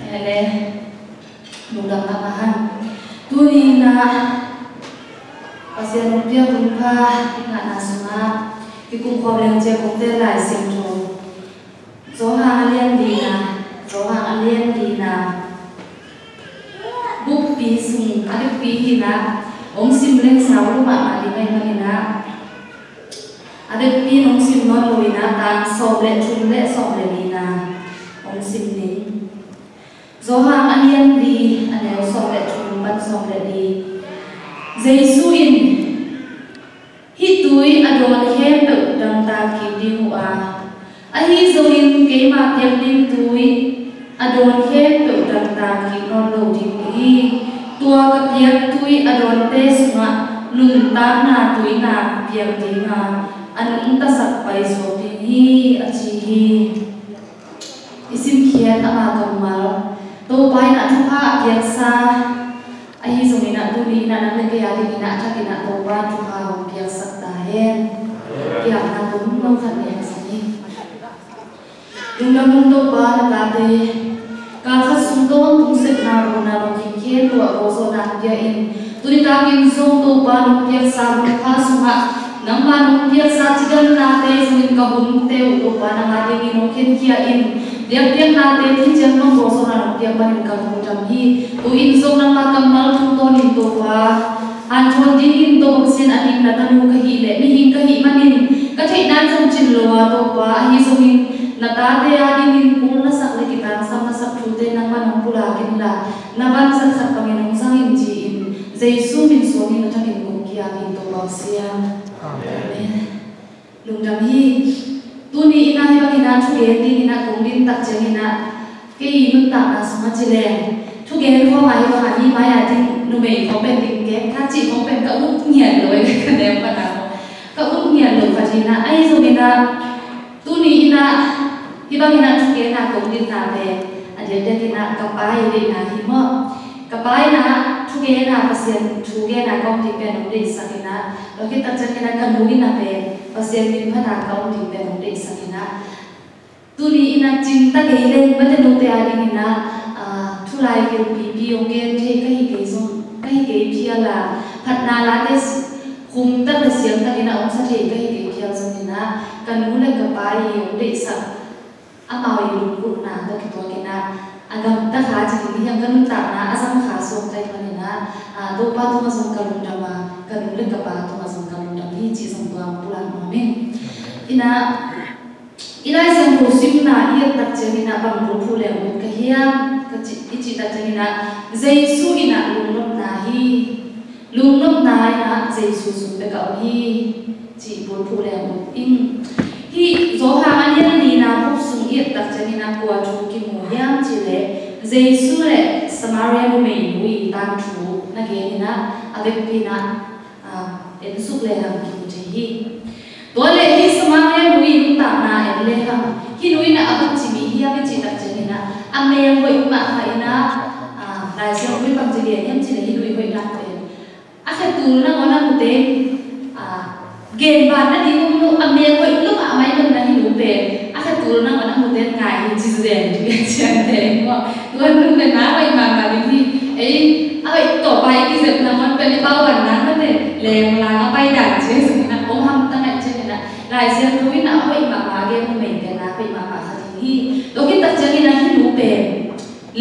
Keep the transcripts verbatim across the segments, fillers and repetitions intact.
Hele, lungdam mahmah hang. Tuni in ah Pasian hong piak hun pha i ngahna sungah kikum khawm leng ciang kong tel Lai Siangtho, Johan a lian lina, Johan a lian lina, bukpi sung a bukpi hi in ah hong sim leng sau lua mahmah ding ahih manin ah, a bukpi in hong sim nawn lo in ah, tang sawm le thum le sawm le lina hong sim ning. Johan a lian li, a neu sawm le thum pan sawm le li. Jesu in, "Hih tui a dawn khempeuh dangtak kik ding uh a, ahi zongin keima piak ding tui a dawn khempeuh dangtak kik nawn lo ding uh hi. Tua ka piak tui a dawnte sungah nuntakna tuinak piang ding a, a nungtasak paisuak ding hi," a ci hi. I simkhiat ama kammal, Topa in ah thupha a piaksa, ahi zongin ah tuni in ah nang le kei a dingin ah a thakin ah Topa thupha hong piaksak ta hen. Kiamna kum nong khat ne a sa ni. Lungdam ung Topa, na tate kalkhat sung tawntung sepna, ruahna, lungkim khempeuh ah kawlzawhna pia in, tuni takin zong Topa nong piaksa hun pha sungah nangmah nong piaksa cidamnate zongin ka hunte uh Topa nang a dingin hong khenkhia in, biakpiaknate tun ciang bang kawlzawhna nong piak manin ka lungdam hi. Tu-in zong nangmah kammal tungtawnin Topa hanthawn dingin Topa Pasian, a dim na tanu ka hih leh mihing ka hih manin ka theihna in zong cin lo a Topa, ahi zongin na tate a dingin kul na sak le kitangsam na sak thute nangmah nong pulak inla, na vanzat khat bangin hong zang in ci-in Jesu min suangin na thakin kong kiap hi Topa Pasian. Amen. Lungdam hi. Tuni in ah hih bangin ah thugen dingin ah kong din tak ciangin ah kei i nuntakna sungah ci leng, thugen khawng ah hih bang ah mi mai-a ding numei khawng pen ding kek kha cih khawng pen ka ut ngiat lo ei, ka nem pan ah maw. Ka ut ngiat lo khat hi in ah, ahi zongin ah tuni in ah hih bangin ah thugen a kong dinna pen a diakdiakin ah ka pa i deihna hi maw. Ka pa in ah thugen a, Pasian thugen a ka om ding pen hong deihsak in ah, tua khit tak ciangin ah ka nu in ah pen Pasian min phat a ka om ding pen hong deihsak in ah, tuni in ah cing ta kei leng mate note a dingin ah, ah, thu lai kilpipi hong gen thei ka hi kei zong, ka hi kei phial a, phatna late khum tak le siam takin ah hong sa thei ka hi kei phial zongin ah, ka nu le ka pa i hong deihsak amau i lungkutna tawh kituakin ah, a gamta kha ci ding hiam, ka nuntakna a zang kha suak ka hih manin ah, ah, Topa tungah zong ka lungdam a, ka nu le ka pa tungah zong ka lungdam hi cih zong tua pulak nuam ing. In ah, i Lai Siangtho simna i et tak ciangin ah bang bulphuh leng ut ka hiam, ka ci, i cih tak ciangin ah Jesu in ah lungnopna hi. Lungnopna in ah Jesu sung bek a om hi cih bulphuh leng ut ing. Hih Johan a lian lina buk sung i et tak ciangin ah kua thu kimu hiam cih leh Jesu le Samaria numeinu i tangthu na gen in ah, a vekpi in ah, ah, en suk lehang kimu thei hi. Tua leh hih Samaria nu i nuntakna en lehang, hih nu in ah a bangci mi hiam i cih tak ciangin ah, a meng hoih mahmah in ah, ah, Lai Siangtho i bangci gen hiam cih leh hih nu i hoihna pen a khetul nangawn a mute, ah, gen ban nading om lo, a meng hoih lua mahmah i donna hih nu pen a khetul nangawn a mute ngai hi ci zen, ci zen te maw. Tua nu pen a hoih mahmah ding hi. Ei, a hoih tawh pai kizep nangawn pen i pauban nang mate lenglang a pai dan ci zongin ah om hamtang ahih ciangin ah, Lai Siangtho in ah a hoih mahmah a gen numei pen a hoih mahmah khat hi. Tua khit tak ciangin ah hih nu pen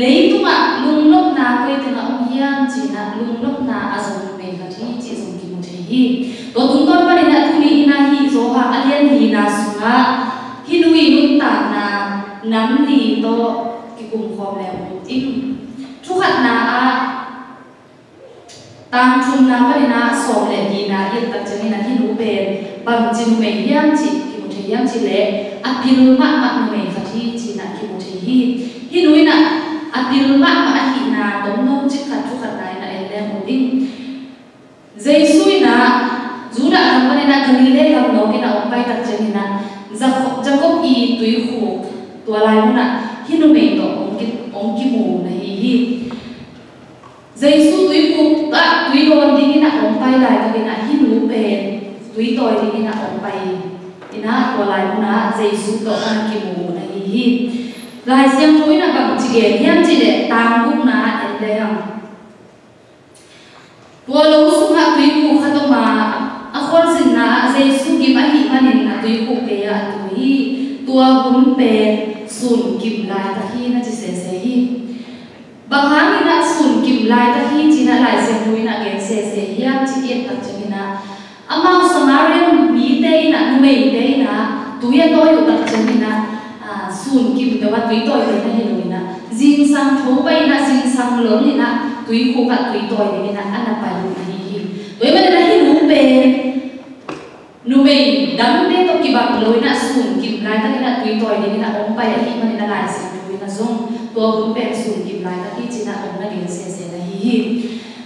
leitungah lungnopna koi tengah om hiam ci-in ah lungnopna a zong numei khat hi cih zong kimu thei hi. Tua tungtawn panin ah tuni in ah hih Johan a lian lina sungah hih nu i nuntakna nam li tawh kikum khawm leng ut ing. Thu khatna ah, tang thumna panin ah sawm le lina i et tak ciangin ah hih nu pen bangci numei hiam cih kimu thei hiam cih leh a pil mahmah numei khat hi ci-in ah kimu thei hi. Hih nu in ah a pil mahmah ahihna tomno cik khat thu khatna in ah en leng ut ing. Jesu in ah Judah gam panin ah Galilee gam nawkin ah hong pai tak ciangin ah Jakob, Jakob i tuikhuk tua lai munah hih numei tawh hong ki, hong kimu na hi hi. Jesu tuikhuk ah tui dawn dingin ah hong pai laitakin ah hih nu pen tui tawi dingin ah hong pai in ah tua lai munah Jesu tawh hong kimu na hi hi. Lai Siangtho in a bang ci gen hiam cih leh, tang gukna ah en le hang. Tua lo sungah tuikhuk khat om a, a khualzinna ah Jesu gim ahih manin a tuikhuk gei-ah a tu hi. Tua hun pen sun kim laitak hi na ci sese hi. Bang hangin ah sun kim laitak hi ci-in ah Lai Siangtho in a gen sese hiam cih i et tak ciangin ah, amau Samaria mite in ah, numeite in ah tui a tawi uh tak ciangin ah, aa, sun kim peuh ah tui tawi ding na hi lo in ah, zingsang tho pai in ah, zingsang lon in ah tuikhuk ah tui tawi dingin ah a na pai uh na hi hi. Tua ahih manin ah hih nu pen numei dangte tawh kibang lo in ah sun kim laitakin ah tui tawi dingin ah hong pai ahih manin ah Lai Siangtho in ah zong tua hun pen sun kim laitak hi ci-in ah hong na gen sese na hi hi.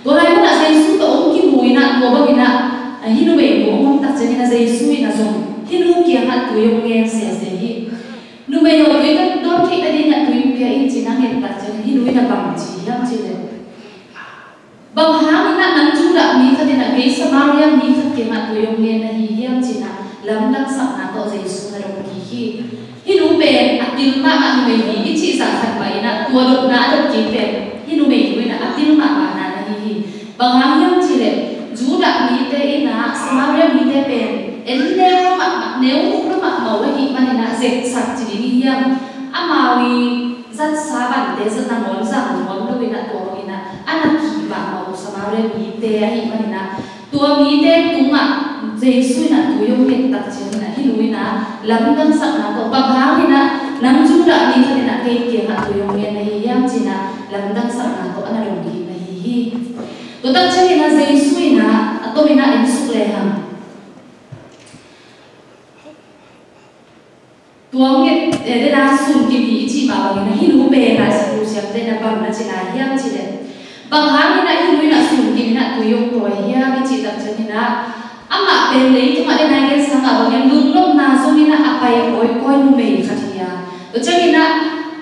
Tua lai munah Jesu tawh hong kimu in ah tua bangin ah, ah, hih numei nu hong om tak ciangin ah Jesu in ah zong hih nu kiangah tui hong ngen sese hi. Numei aw, tui ka dawn theih nadingin ah tui hong pia in ci-in ah ngen tak ciangin hih nu in ah bang ci hiam cih leh, bang hangin ah nang Judah mi khat in ah kei Samaria mi khat kiangah tui hong ngen na hi hiam ci-in ah lamdang sakna tawh Jesu na dong kik hi. Hih nu pen a pil mahmah numei hi i cih zah khat mah in ah tua dotna a dot kik pen hih numei nu in ah a pil mahmahna na hi hi. Bang hang hiam cih leh Judah mite in ah Samaria mite pen en neu mahmah, neu muk mahmah uh ahih manin ah zeksak ci ding hi hiam, amau i zatsa vante zat nangawn zang nuam lo in ah tua bangin ah a na kih mahmah uh Samaria mite ahih manin ah tua mite tungah Jesu in ah tui hong nget tak ciangin ah hih nu in ah lamdang sakna tawh, bang hangin ah nang Judah mi khat in ah kei kiangah tui hong ngen na hi hiam ci-in ah lamdang sakna tawh a na dong kik na hi hi. Tua tak ciangin ah Jesu in ah a tom in ah en suk le hang. Tua nget, eh, dena sun kim hi i cih mah bangin ah hih nu pen Lai Siangtho siamte in ah bang na ci lai hiam cih leh, bang hangin ah hih nu in ah sun kim in ah tui hong tawi hiam i cih tak ciangin ah, amah pen leitungah dena i gen sa mah bangin lungnopna zongin ah a pai kawikawi numei khat hi a. Tua ciangin ah,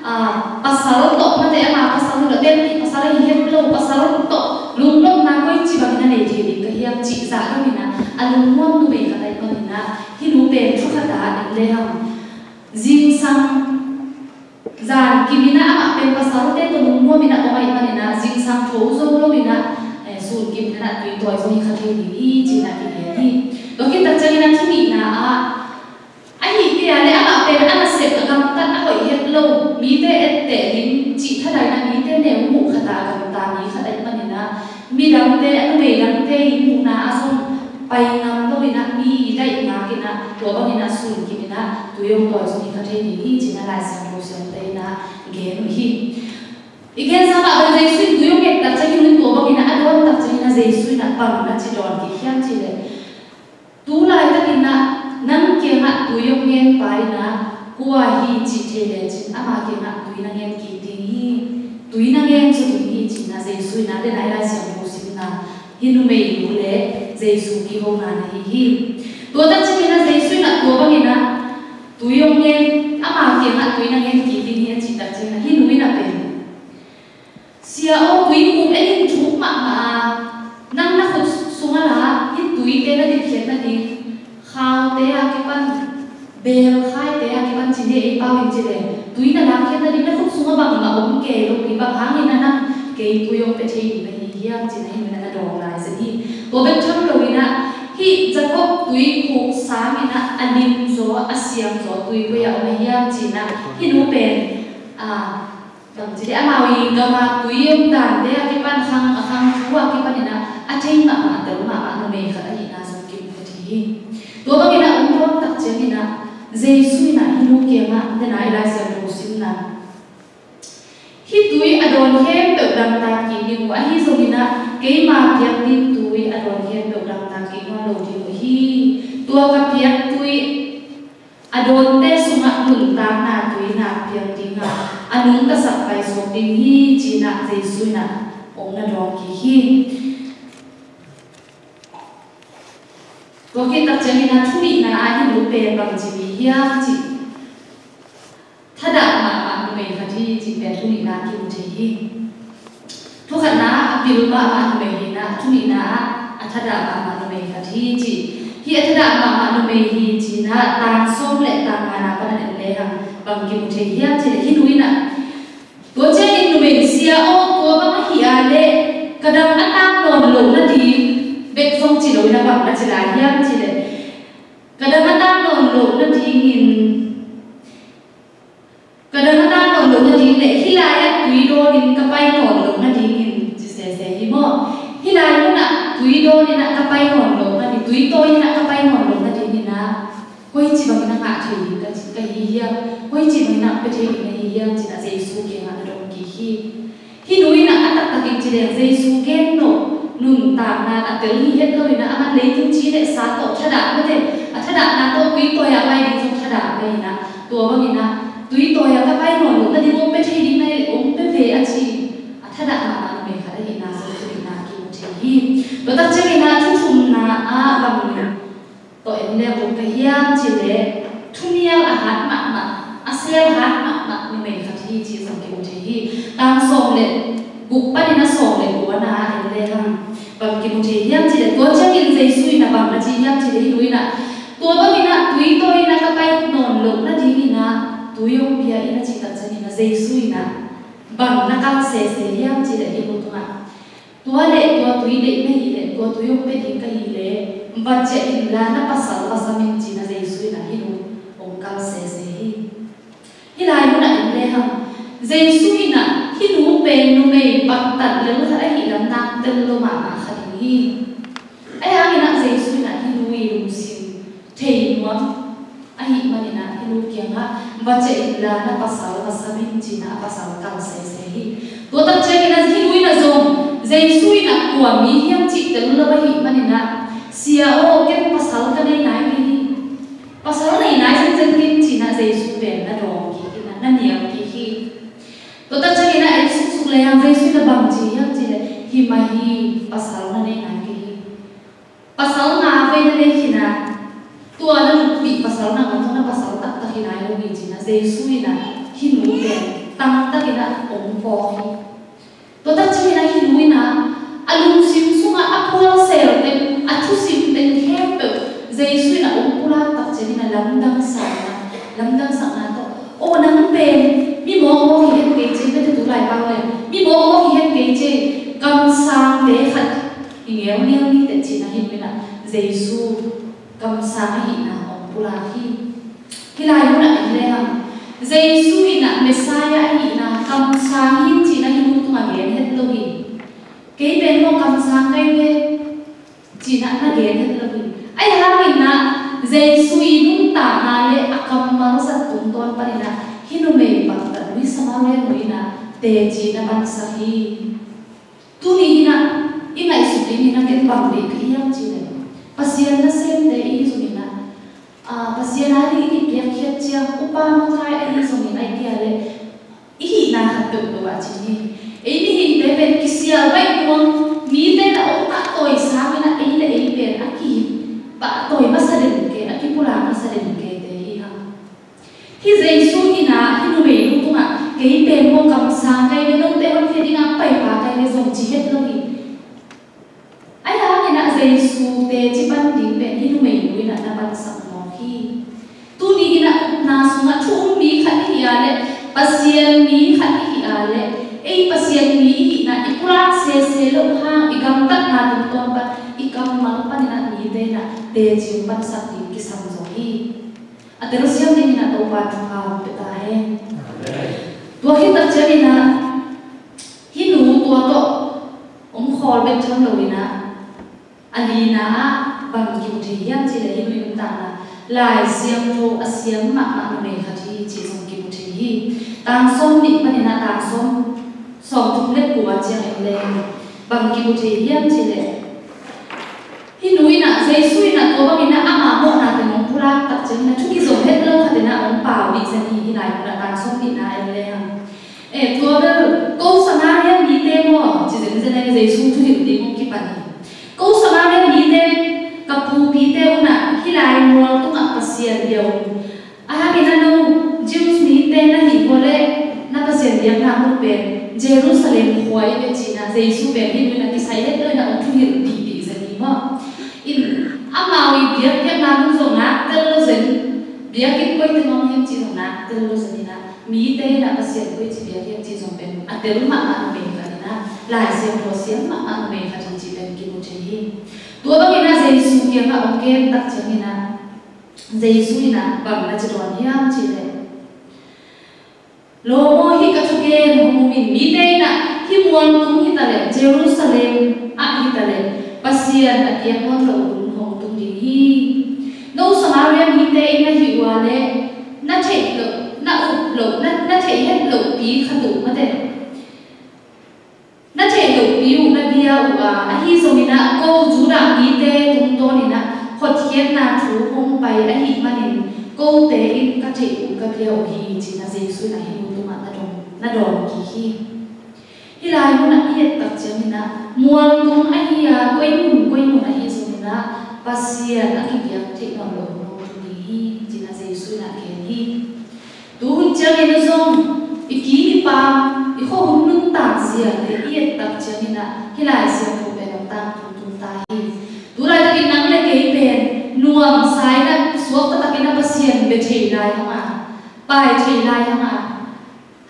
ah, pasal tawh mate, ama pasal hi lo, tenpih pasal ahi het lo, pasal tawh lungnopna koici bangin a nei thei ding ka hiam cih zah dongin ah a lungnuam numei khat ahih manin ah hih nu pen thu khat ah en le hang. Zingsang zan kim in ah amah pen pasalte tawh lungnuam in ah om ahih manin ah zingsang tho zo lo in ah, eh, sun kim in ah tui tawi zo hi kha thei ding hi ci-in ah kigen hi. Tua khit tak ciangin ah thu nihna ah, ahih kei a leh amah pen a nasep a gamtat a hoih het lo, mite etteh ding cih thadah in ah mite neu muh khat a gamta mi khat ahih manin ah midangte, a numei dangte i muhna ah zong pai ngam lo in ah mi i daih ngak in ah tua bangin ah sun kim in ah tui hong tawi zo hi kha thei ding hi ci-in ah Lai Siangtho siamte in ah gen uh hi. I gen sa mah bang Jesu in tui hong nget tak ciangin tua bangin ah a dawn tak ciangin ah Jesu in ah bang na ci dawn kik hiam cih leh, tu laitakin ah nang kiangah tui hong ngen pa in ah kua hi cih thei lecin ama kiangah tui na ngen kik ding hi, tui na ngen zaw ding hi ci-in ah Jesu in ah dena i Lai Siangtho simna hih numei nu le Jesu kihona na hi hi. Tua tak ciangin ah Jesu in ah tua bangin ah tui hong ngen, ama kiangah tui na ngen kik ding hi a cih tak ciangin ah hih nu in ah pen, Sia aw, tuikhuk en in, thuk mahmah a, nang na khut sungah la hih tuite na ditkhiat nading khaute a kipan, belkhaite a kipan ci ni ei pau in ci leh, tui na lakkhiat nading na khut sungah bangmah om kei lo hi, bang hangin na nang kei tui hong pia thei ding na hi hiam ci-in ah hih nu in ah na dawng lai zen hi. Tua bek tham lo in ah hih Jacob tuikhuk sangin ah a lim zaw a siang zaw tui koi ah om hiam ci-in ah hih nu pen, a, bang ci leh amau i gam a tui om dante a kipan, khang, a khang thu a kipan in ah a thei mahmah, a tel mahmah numei khat ahihna zong kimu ka thei hi. Tua bangin ah hong dawn tak ciangin ah Jesu in ah hih nu kiangah dena i Lai Siangtho simna, hih tui a dawn khempeuh damtak kik ding uh, ahi zongin ah keima piak ding tui a dawn khempeuh damtak kik nawn lo ding uh hi. Tua ka piak tui a dawnte sungah nuntakna tui na piang ding a, a nungta sak paisuak ding hi ci-in ah Jesu in ah hong na dawng kik hi. Tua khit tak ciangin ah thu nihna ah hih nu pen bang ci mi hiam cih, thadah mahmah numei khat hi cih pen thu nihna ah kimu thei hi. Thu khatna ah a pil mahmah numei hi-in ah, thu nihna ah a thadah mahmah numei khat hi ci. Hih a thadah mahmah numei hi ci-in ah tang sawm le tang ngana pan ah en le hang. Bang kimu thei hiam cih leh hih nu in ah, tua ciangin numei in, "Sia aw, tua bang ahih leh ka dang a tak nawn loh nading," bek zong ci lo in ah, bang a ci lai hiam cih leh, "Ka dang a tak nawn loh nadingin, ka dang a tak nawn loh nading leh hih lai-ah tui dawnin ka pai nawn loh nadingin," ci sese hi maw. "Hih lai munah tui dawnin ah ka pai nawn loh nading, tui tawi in ah ka pai nawn loh nadingin ah, koici bangin ah ngah thei ding ka ci, ka hi hiam? Koici bangin ah pia thei ding na hi hiam?" ci-in ah Jesu kiangah na dong kik hi. Hih nu in ah a taktakin ci leng Jesu gen nop nuntakna a tel hi het lo in ah, aman leitung ci le sa tawh thadah mate, a thadahna tawh tui tawi-ah pai ding zong thadah mah in ah, tua bangin ah tui tawi-ah ka pai nawn loh nading hong pia thei ding na hih leh hong pia ve a ci. A thadah mahmah numei khat ahihna zong tuni-in ah kimu thei hi. Tua tak ciangin ah thu thumna ah bang tawh en le om ka hiam cih leh, thumial a hat mahmah, a sel hat mahmah numei khat hi cih zong kimu thei hi. Tang sawm le guk panin ah sawm le kuana en le hang, bang kimu thei hiam cih leh, tua ciangin Jesu in ah bang na ci hiam cih leh, hih nu in ah, "Tua bangin ah tui tawi in ah ka pai nawn loh nadingin ah tui hong pia in," a cih tak ciangin ah Jesu in ah bang na kal sese hiam cih leh, hih nu tungah, "Tua leh tua tui deih na hih leh, tua tui hong pia ding ka hih leh, va ciah inla na pasal va sam in," ci-in ah Jesu in ah hih nu hong kal sese hi. Hih lai munah en le hang, Jesu in ah hih nu pen numei paktat lel khat ahih lam na tel lo mahmah kha ding hi. Ahi hangin ah Jesu in ah hih nu i lungsim thei nuam ahih manin ah hih nu kiangah, "Va ciah inla na pasal va sam in," ci-in ah a pasal kal sese hi. Tua tak ciangin ah hih nu in ah zong Jesu in ah kua mi hiam cih tel lo ahih manin ah, "Sia aw, ken pasal ka nei nai kei hi. Pasal nei nai zenzen ken," ci-in ah Jesu pen na dawng kik in ah, na nial kik hi. Tua tak ciangin ah en suksuk le hang, Jesu in ah bang ci hiam cih leh, "Hi mah hi, pasal na nei nai kei hi. Pasal nga vei na nei khin a, tua na nupih pasal nangawn zong na pasal taktak hi nai lo hi," ci-in ah Jesu in ah hih nu pen tangtakin ah hong pawk hi. Tua tak ciangin ah hih nu in ah a lungsim sungah a phual sel teng, a thusim teng khempeuh Jesu in ah hong pulak tak ciangin ah lamdang sa in ah, lamdang sakna tawh, "Aw, nang pen mi mawkmawk hi het kei ci, ka tutu lai pang le, mi mawkmawk hi het kei ci, kamsangte khat i ngeungeu ni teh," ci-in ah hih nu in ah Jesu kamsang ahihna hong pulak hi. Hih lai munah en le hang, Jesu in ah Messiah ahihna, kamsang hi ci-in ah hih nu tungah gen het lo hi. "Kei pen maw kamsang ka hi ve," ci-in ah na gen het lo hi. Ahi hangin ah Jesu i nuntakna le a kammal zat tungtawn panin ah hih numei paktat nu, hih Samaria nu in ah teci na pansak hi. Tuni in ah i ngaihsut dingin ah ken bang deih ka hiam cih leh, Pasian nasemte i hi zongin ah, aa, Pasian ading i piakkhiat ciang upa makaite i hi zongin ah, i kia leh i hihna khat peuhpeuh ah cin hi. Ei mihingte pen kisial baih nuam, mite na hong pahtawi sangin ah ei le ei pen a kipahtawi masa den kei, a kipulak masa den keite hi hang. Hih Jesu in ah hih numeinu tungah, "Kei pen maw kamsang ka hi ve, note honkhia dingah hong paipa ka hi ve," zong ci het lo hi. Ahi hangin ah Jesu teci pan ding pen hih numeinu in ah na pansak mawk hi. Tuni in ah upna sungah thu um mi khat i hi a leh, Pasian mi khat i hi a leh, ei Pasian mi i hihna i pulak sese loh hang, i gamtatna tungtawn pan, i kammal panin ah mite in ah teci hong pansak ding kisam zaw hi. A telsiam dingin ah Topa thupha hong pia ta hen. Amen. Tua khit tak ciangin ah hih nu tua tawh hong khawl bek thawn lo in ah, a lina ah bang kimu thei hiam cih leh, hih nu i nuntakna Lai Siangtho a siam mahmah numei khat hi cih zong kimu thei hi. Tang sawm nih panin ah tang sawm, sawm thum le kua ciang en le bang kimu thei hiam cih leh, hih nu in ah, Jesu in ah tua bangin ah ama mawhna teng hong pulak tak ciangin ah thu kizom het lo khat in ah hong pau dih zen hi. Hih lai munah tang sawm nihna en le hang, "Eh, tua bel ko Samaria mite maw," ci zenzen a, Jesu thuhilh ding hong kipan hi. "Ko Samaria mite, ka pupite un ah hih lai mual tungah Pasian bia un, a hangin ah no Jews mite na hih uh leh na Pasian biakna mun pen Jerusalem khua hi ve," ci-in ah Jesu pen hih nu in ah kisai het lo in ah hong thuhilh dih dih zen hi maw. In amau i biak, biakna mun zong ngak tel lo zen, biakinn koi teng om hiam cih zong ngak tel lo zen hi. a tel mahmah numei khat in ah, Lai Siangtho a siam mahmah numei khat hi cih pen kimu thei hi. Tua bangin ah Jesu kiangah hong gen tak ciangin ah, Jesu in ah bang na ci dawn hiam cih leh, Lawm aw, hih ka thugen hong um in, mite in ah hih mualtung hi ta leh, Jerusalem ah hi ta leh, Pasian a piak nawn loh hun hong tung ding hi. No Samaria mite in na hih uh a leh, na theih loh, na up loh, na, na theih het lohpi khat uh mate. Na theih lohpi uh na bia uh a, ahi zongin ah ko Judah mite tungtawn in ah hotkhiatna thu hong pai ahih manin, kote in ka theih uh ka bia uh hi, ci-in ah Jesu in ah hih nu tungah na dawng, na dawng kik hi. Hih lai munah i et tak ciangin ah, mualtung ahi a, koi mun koi mun ahi zongin ah Pasian a kipiak theih nawn loh hun hong tung ding hi, ci-in ah Jesu in ah gen hi. Tu hun ciangin ah zong i kim i pam, i khuahun nuntak ziate i et tak ciangin ah hih Lai Siangtho pen hong tangtun tung ta hi. Tu laitakin nang le kei pen nuamsa in ah, suakta takin ah Pasian bia thei lai hang a, pai thei lai hang a,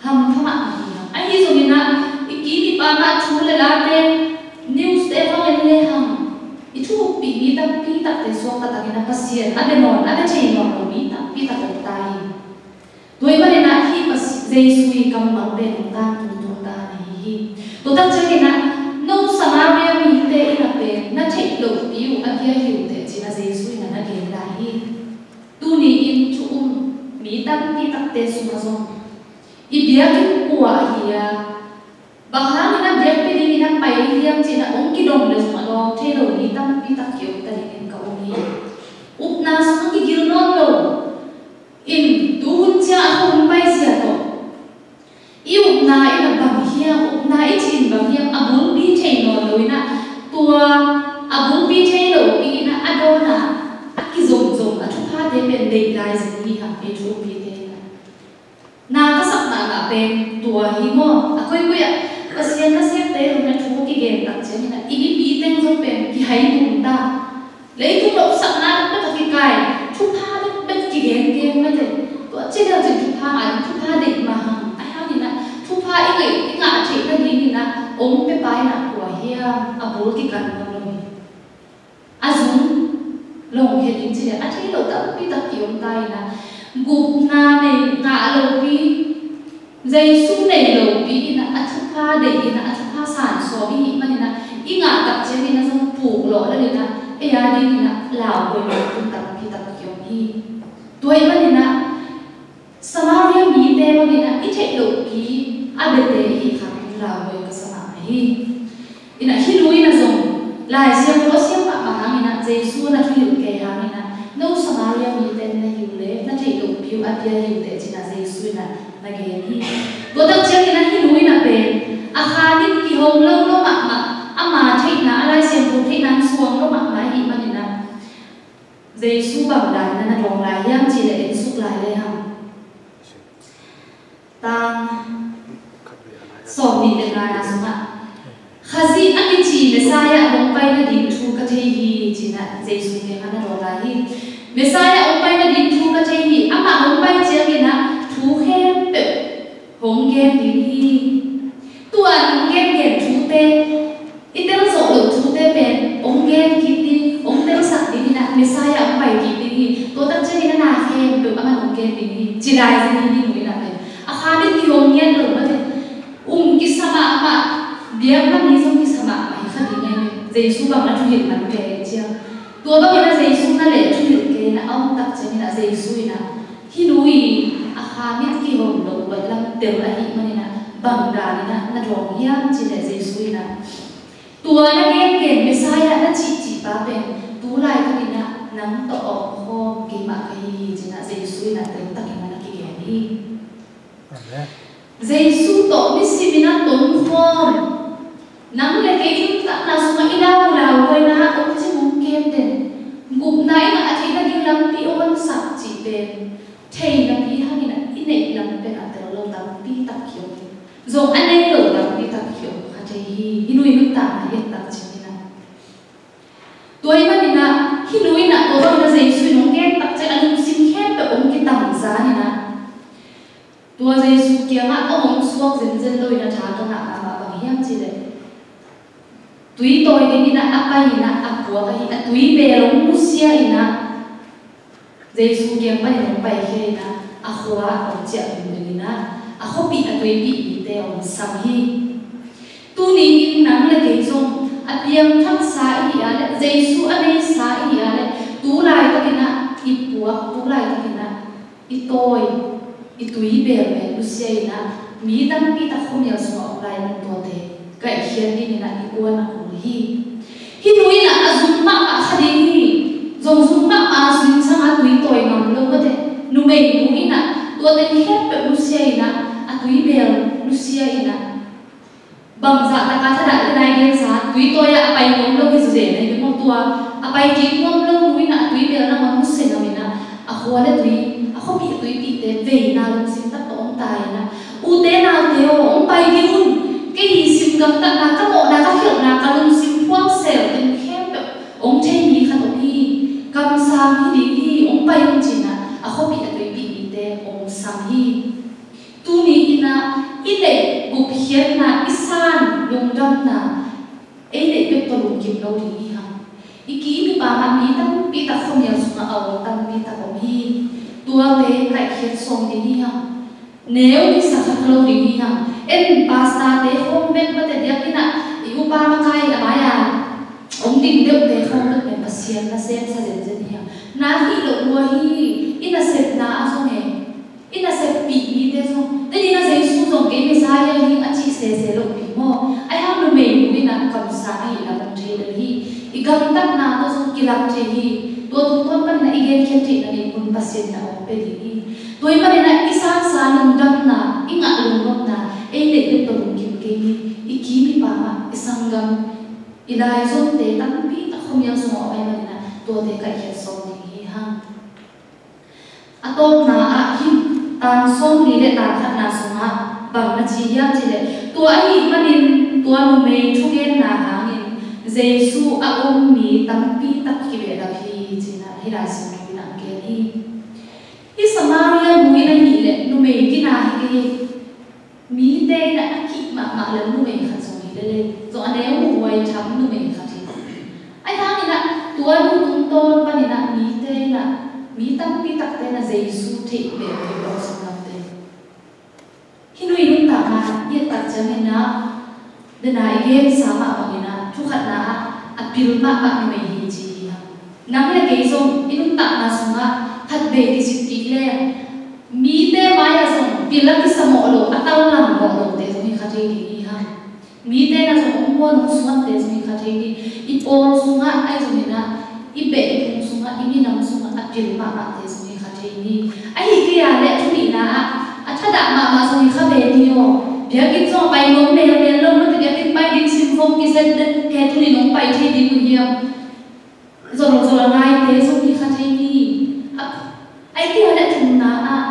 hampha mahmah hi hang. Ahi zongin ah i kim i pam ah thu le late, newste hong en le hang, i thu umpih mi tampi takte suakta takin ah Pasian a bia nawn, a bia thei nawn lo mi tampi tak om ta hi. Tua ahih manin ah hih Pasi-, Jesu i kammal pen hong tangtun tung ta na hi hi. Tua tak ciangin ah no Samaria mite in ah pen na theih lohpi uh a bia hi uh teh, ci-in ah Jesu in ah na gen lai hi. Tuni in thu um mi tampi takte sungah zong i biakinn kua ahi a, bang hangin a biakpi dingin a pai hiam ci-in ah hong kidong le zong a dawng thei lo mi tampi tak ki-om ta dingin ka um hi. Upna sungah kigil nawn lo in, tu hun ciang a khuahun paizia tawh i upna in ah bang hiam, upna i cih in bang hiam, a bulpi thei nawn lo in ah, tua a bulpi thei lo dingin ah a dawn a, a kizomzom a thuphate pen deih lai zing hi hang, ei thu umpite in ah. Na ka sak mahmah pen tua hi maw? A koikoi ah Pasian nasemte in ah thu kigen tak ciangin ah i mipi teng zong pen kihai tum ta. Leitung lohsakna bekbek a kikai, thupha bekbek kigengen mate. Tua ci leu cin thupha ngah ding, thupha deih mah hang. Ahi hangin ah thupha i ngah, i ngah theih nadingin ah hong piapa in ah kua hiam, a bul kikan nawn lo hi. A zung lawng khe ding ci leh a thei lo tampi tak ki-om ta in ah, gupna nei ngah lopi, Jesu nei lopi in ah, a thupha deih in ah, a thupha sansawm i hih manin ah, i ngah tak ciangin ah zong puk lawh lel in ah, ei a dingin ah lauhuai lawh tun tampi tak ki-om hi. Tua ahih manin ah Samaria mite bangin ah i theih lohpi a biate i hih khak ding lauhuai ka sa mahmah hi. In ah hih nu in ah zong Lai Siangtho a siam mahmah hangin ah, Jesu na thuhilh kei hangin ah, no Samaria mite na hi uh leh na theih lohpi uh a bia hi uh teh, ci-in ah Jesu in ah na gen hi. Tua tak ciangin ah hih nu in ah pen a kha mit kihong lo lo mahmah, ama theihna, a Lai Siangtho theihna suang lo mahmah ahih manin ah, Jesu bang dan in ah na dawng lai hiam cih leh, en suk lai le hang. Tang sawmnih le ngana sungah, Khazih a kici Messiah hong pai nading thu ka thei hi, ci-in ah Jesu kiangah na dawng lai hi. Messiah hong pai nading thu ka thei hi. Amah hong pai ciangin ah thu khempeuh hong gen ding hi. Tua hong gengen thute, i tel zawh loh thute pen hong gen kik ding, hong telsak ding in ah, Messiah hong pai kik ding hi. Tua tak ciangin ah na khempeuh amah hong gen ding hi, ci lai zing hi, hih nu in ah pen. A kha mit kihong ngiat lo mate. Um kisa mahmah, biakna mi zong kisa mahmah hi kha ding hi. Jesu bang na thuhilh man kei ciang. Tua bangin ah Jesu na leh thuhilh kei in ah, a om tak ciangin ah Jesu in ah, hih nu i a kha mit kihong lo uh lam tel ahih manin ah, bang dan in ah na dawng hiam cih leh, Jesu in ah, tua na gengen Messiah na cihcih pa pen tu laitakin ah nang tawh a omkhawm keimah ka hi hi, ci-in ah Jesu in ah tel takin ah na kigen hi. Amen. Jesu tawh nisim in ah tonkhawm, nang le kei i nuntakna sungah i lau lauhuaina ah hong cimawh kem den, gupna in ah a theih nading lampi hong honsak cih pen, thei napi hangin ah i neih lam pen a tel lo tampi tak ki-om hi. Zong a nei lo tampi tak ki-om kha thei hi, hih nu i nuntakna i et tak ciangin ah. Tua ahih manin ah hih nu in ah, tua bangin ah Jesu in hong gen tak ciang a lungsim khempeuh hong kitamzan in ah, tua Jesu kiangah a hong suak zenzen lo in a tha ka ngah mahmah bang hiam cih leh, tui tawi dingin ah a pai in ah a puak ahi a tui bel hong nusia in ah Jesu kiang panin hong paikhia in ah a khua hong ciah dingin ah a khuapih a tuipih mite hong sam hi. Tuni in nang le kei zong a piangthaksa i hi a leh, Jesu a neisa i hi a leh, tu laitakin ah i puak, tu laitakin ah i tawi, i tui belbel nusia in ah mi tampi tak khuamial sungah om lai in tuate kaihkhiat dingin ah i kuan a kul hi. Hih nu in ah a zum mahmah kha ding hi. Zong zum mahmah zingsang a tui tawi ngam lo mate, numei nu in ah tuate khempeuh nusia in ah a tui bel nusia in ah bangzah taka thadah ding nai gensa, tui tawi ah a pai nuam lo hi zuzena hi maw, tua a pai kik nuam lo nu in ah a tui bel nangawn nusia ngam in ah a khua le tui, a khuapih a tuipihte veina lungsim tak tawh hong tai in ah, ute naute aw, hong pai dih un. Kei hi sim gamtatna, ka mawhna, ka khialhna, ka lungsim phuang sel teng khempeuh hong thei mi khat om hi. Kamsang hi ding hi, hong pai un ci in ah a khuapih a tuipih mite hong sam hi. Tuni in ah i neih gupkhiatna, i san lungdamna, ei neih bek tawh lungkim lo ding hi hang. I kim i pam ah mi tampi tak khuamial sungah a om tampi tak om hi. Tuate kaihkhiat sawm ding hi hang. Neu kisa kha lo ding hi hang. En pastorte khawng bek mate, biakinn ah i upa makai a mai-a hong ding deuhte khawng bek pen Pasian nasem sa zenzen hi hang. Na hih loh lua hi. I nasepna ah zong e, i naseppih mite zong, tuni in ah Jesu zong kei Messiah hi a cih sese lohpi maw? Ahi hang numei nu in ah kamsang ahihna hong thei lel hi. I gamtatna tawh zong kilak thei hi. Tua tungtawn panin ah i genkhiat theihna neih hun Pasian in ah hong pia ding hi. Tua ahih manin ah i sansa lungdamna, i ngah lungnopna, ei neih bek tawh lungkim kei ni. I kim i pam ah i sanggam, i laizomte tampi tak khuamial sungah om ahih manin ah tuate kaihkhiat sawm ding hi hang. A tawpna ah hih tang sawmli le tang khatna sungah bang na ci hiam cih leh, tua ahih manin tua numei thugenna hangin Jesu a um mi tampi tak kibehlap hi, ci-in ah hih Lai Siangtho in ah gen hi. Hih Samaria nu in ahih leh numei kina hi kei hi. Mite in ah a kih mahmah lel numei khat zong hi lel e. Zong a neu muhhuai tham numei khat hi. Ahi hangin ah tua nu tungtawn panin ah mite in ah, mi tampi takte in ah Jesu theih beh uh hi, lawmsang lamte. Hih nu i nuntakna i et tak ciangin ah, dena i gensa mah bangin ah, thu khatna ah a pil mahmah numei hi ci hi hang. Nang le kei zong i nuntakna sungah khatvei kisik kik leng, mite mai-ah zong pil a kisamawh lo, a tallang mawh lote zong hi kha thei ding hi hang. Mite in ah zong hong muan hong suante zong hi kha thei ding. I pawl sungah ahi zongin ah, i beh i phung sungah, i minam sungah a pil mahmahte zong hi kha thei ni. Ahih kei a leh thu nihna ah, a thadah mahmah zong hi kha ve ni aw. Biakinn zong a pai nuam melmel lo, mate biakinn pai ding simkhawm kiset den, kei tuni nong pai thei ding uh hiam? Zolzol a ngaite zong hi kha thei ni. A, ahih kei a leh thumna ah,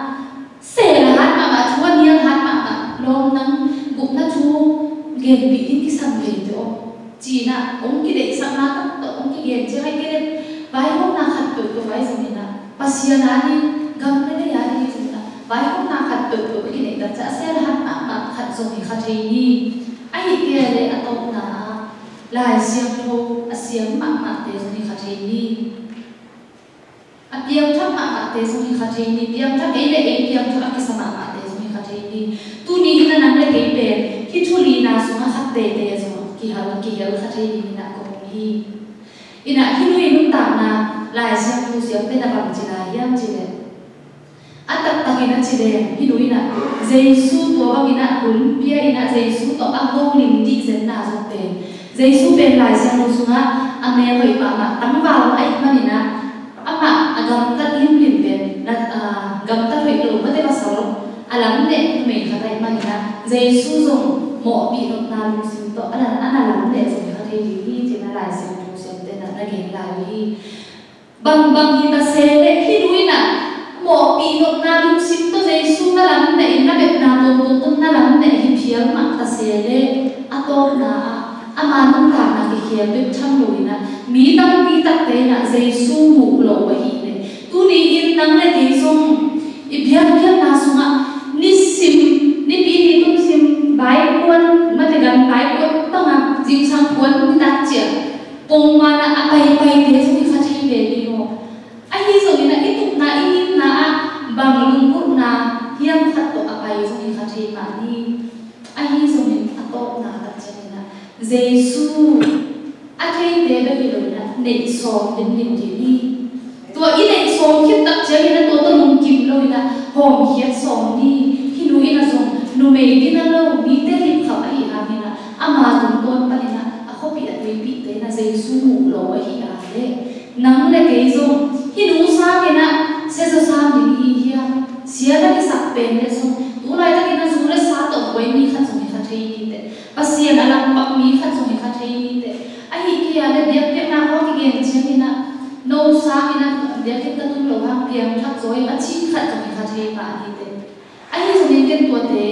sel a hat mahmah, thu a nial hat mahmah, lawm nang gupna thu genpih ding kisam vei teh aw, ci-in ah hong kideihsakna tak tawh hong kigen ciang, ahih kei leh vaihawmna khat peuhpeuh ahi zongin ah, Pasian a ding, gam le lei a ding ahi zongin ah, vaihawmna khat peuhpeuh a kineih tak ciang a sel a hat mahmah khat zong hi kha thei ni. Ahih kei a leh a tawpna ah, Lai Siangtho a siam mahmahte zong hi kha thei ni. A piangthak mahmahte zong hi kha thei ni. Piangthak, ei le ei piangthak a kisa mahmahte zong hi kha thei ni. Tuni in ah nang le kei pen hih thu lina sungah khat teitei a zong kihel, kihel kha thei dingin ah ka hong hi. In ah hih nu i nuntakna Lai Siangtho siamte in ah bang ci lai hiam cih leh, a taktakin a ci leng, hih nu in ah Jesu tua bangin ah hun pia in ah Jesu tawh a hong lim dih zenna zong pen, Jesu pen Lai Siangtho sungah a mel hoih mahmah, tangval ahih manin ah, amah a gamtat limlim pen, na, a, gamtat hoih lo mate pasal a lam neh numei khat ahih manin ah, Jesu zong mawhpih nopna lungsim tawh a na, a na lam neh zong hi kha thei ding hi, ci-in ah Lai Siangtho siamte in ah na gen lai uh hi. Bangbang hi ta se leh, hih nu in ah mawhpih nopna lungsim tawh Jesu na lam neh in, na bepna tuamtuam tawh na lam neh hi phial mah ta se leh, a tawpna ah ama nuntakna kikhel bek tham lo in ah, mi tampi takte in ah Jesu muh lo ahih leh, tuni in nang le kei zong i biakpiakna sungah nisim, nipi ni tun sim, Pongman ah a paipaite zong hi kha thei ve ni maw? Ahi zongin ah i tupna i nitna ah bang lunggulhna hiam khat tawh a pai zong hi kha thei mah ni. Ahi zongin a tawpna tak ciangin ah Jesu a theite bek hi lo in ah neih sawm limlim ding hi. Tua i neih sawm khit tak ciangin ah tua tawh lungkim lo in ah hawmkhiat sawm ni. Hih nu in ah zong numei ding a lo, mite lipkhap ahih hangin ah ama tungtawn panin ah a khuapih a tuipihte in ah Jesu muh lo ahih a leh nang le kei zong hih nu sangin ah siazaw sang ding hi hiam? Sia na kisak pen le zong tu laitakin ah zu le sa tawh buai mi khat zong hi kha thei ni teh. Pasian a langpak mi khat zong hi kha thei ni teh. Ahi kei a leh biakpiakna khawng kigen ciangin ah no sangin ah biakinn ka tun lo hang piangthak zaw ing a ci khat zong hi kha thei mah ni teh. Ahi zongin ken tuate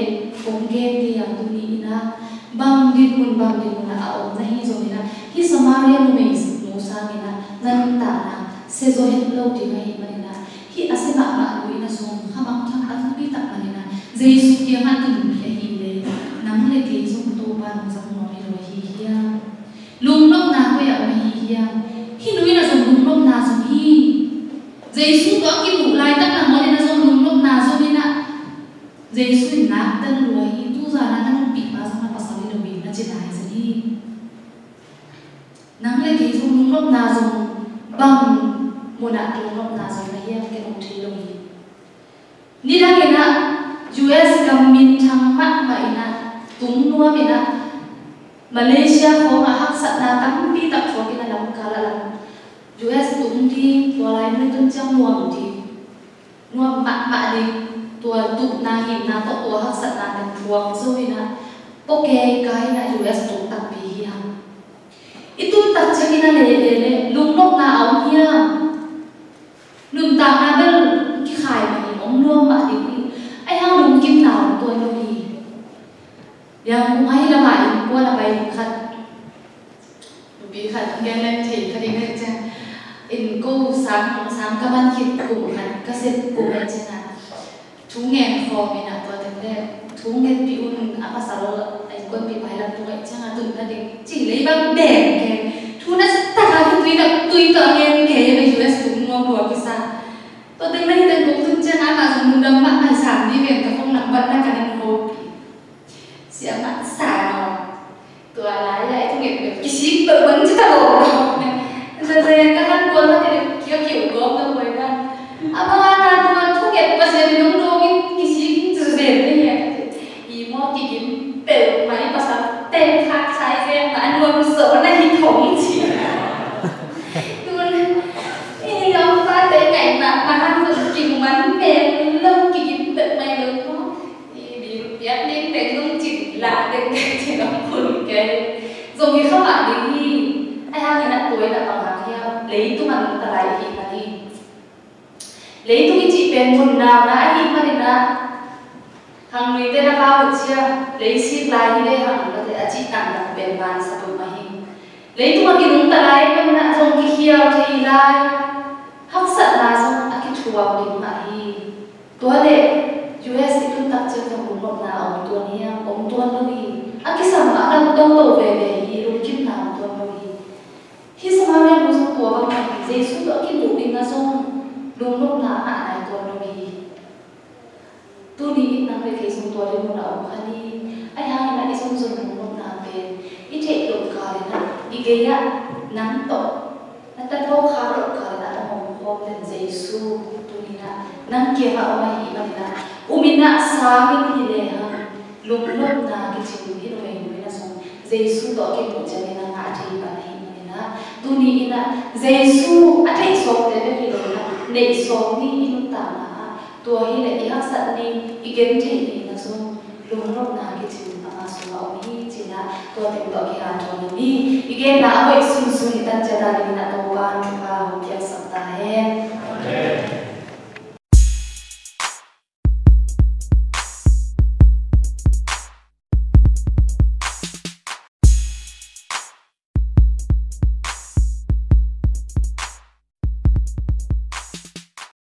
kong gen kei a, tuni in ah bang dinmun bang dinmun ah a om na hi zongin ah hih Samaria numei nu sangin ah na nuntakna siazaw het lo ding ahih manin ah hih a sia mahmah nu in ah zong kha mangthang a thupi tak manin ah Jesu kiangah tun ahih leh nang le kei zong Topa nung zang nuam hi lo ahi hiam? Lungnopna koi ah om ahi hiam? Hih nu in ah zong lungnopna zong hi. Jesu tawh a kimuh laitak nangawn in ah zong lungnopna zong in ah Jesu in nak dan lua hi, tu zan ah na nungpih pa zong na pasal hi lo hi na ci lai zong hi. Nang le kei zong lungnopna zong bang mun ah lungnopna zong na hiam ken ong thei lo hi. Nidang in ah U S gam minthang mahmah in ah tung nuam in ah Malaysia khawng ah haksatna tampi tak thuak in ah lamkal ah lam U S tung ding, tua lai mun tun ciang nuam ding, nuam mahmah ding, tua tupna himna tawh tua haksatna teng thuak zo in ah pawkei kai in ah U S tung takpi hi hang. I tun tak ciangin ah leh leh leh lungnopna a om hiam? Nuntakna bel kikhai mah hi, om nuam mah ding hi. Ahi hang lungkimna om tuan lo hi. Yang kung ahi lamah innkuan a pai ding khat, nupi khat gen leng thei kha ding hi ciang, inn ko sang sang ka man khit kum khat ka sep kum hi ciang a thu ngen khawm in ah tua teng le thu ngetpih un, a pasal a innkuanpih pai lam tung ahih ciang a tun na ding ci lei bang beng keng. Thu na sa tak a tui na tui tawh a ngen kei a U S tung nuam lua kisa. Tua teng le hih teng kong tun ciang a amah zong lungdam mahmah hi, sam ni ven ka khong lam bat na ka ning hopih. Siamah sa maw. Tua lai-ah i thunget bel kisik bel man ci ta lo. Zazai ka han kual mah teh kia kiu gawm dong bai ban. Ama na tua thunget Pasian in hong dawng in kisik in zazai na hia. I maw kigim bel mai pasal teng khak sai zeng mah a nuam zaw na hi thong ci. Tun i lam pa tei ngai mah mah hang zong kiman mel lo kigim bel mai lo maw. I bill piak ding peng nung cin lah ding ding cin a kun kei. Zong hi kha mah ding hi. Ahi hangin a tua in a bang hang hiam? Leitung a nungta lai i hih man hi. Leitung i cih pen mun nauna ahih manin a, khangluite na pau uh cia, leisik lai hi lehang mate a cih tangtang pen vansa peuhmah hi. Leitung a kinungta lai ahih manin a zong kikhial thei lai. Haksatna zong a kithuam ding mah hi. Tua leh U S i tun tak ciang zong lungnopna a om tuan hiam? Om tuan lo hi. A kisam mah a lam toto veve hi, lungkimna om tuan lo hi. Hih Samaria nu zong tua bang mah hi, Jesu tawh a kimuh ding a zong lungnopna a ngah nai tuan lo hi. Tuni in nang le kei zong tua ding mun a om kha ni. Ahi hangin a i zonzon lungnopna pen i theih loh kal in a, i gei ah nang tawh na tatpawh khak loh kal in a hong om khawm den Jesu tuni in a nang kiangah om ahih manin a, um in a, sang in hi lehang lungnopna kicing hi lo, hih nu in a zong Jesu tawh a kimuh ciangin a ngah thei pan ahih manin a, tuni in a Jesu a theih sawmte bek hi lo in a, neih sawm ni i nuntakna ah. Tua hi leh i haksat ni, i gentheih ni in a zong lungnopna kicing ama sungah om hi ci-in a, tua teng tawh kihanthawn hi. I genna a hoih sunsun i tan ciat a dingin a Topa'n thupha hong piaksak ta hen.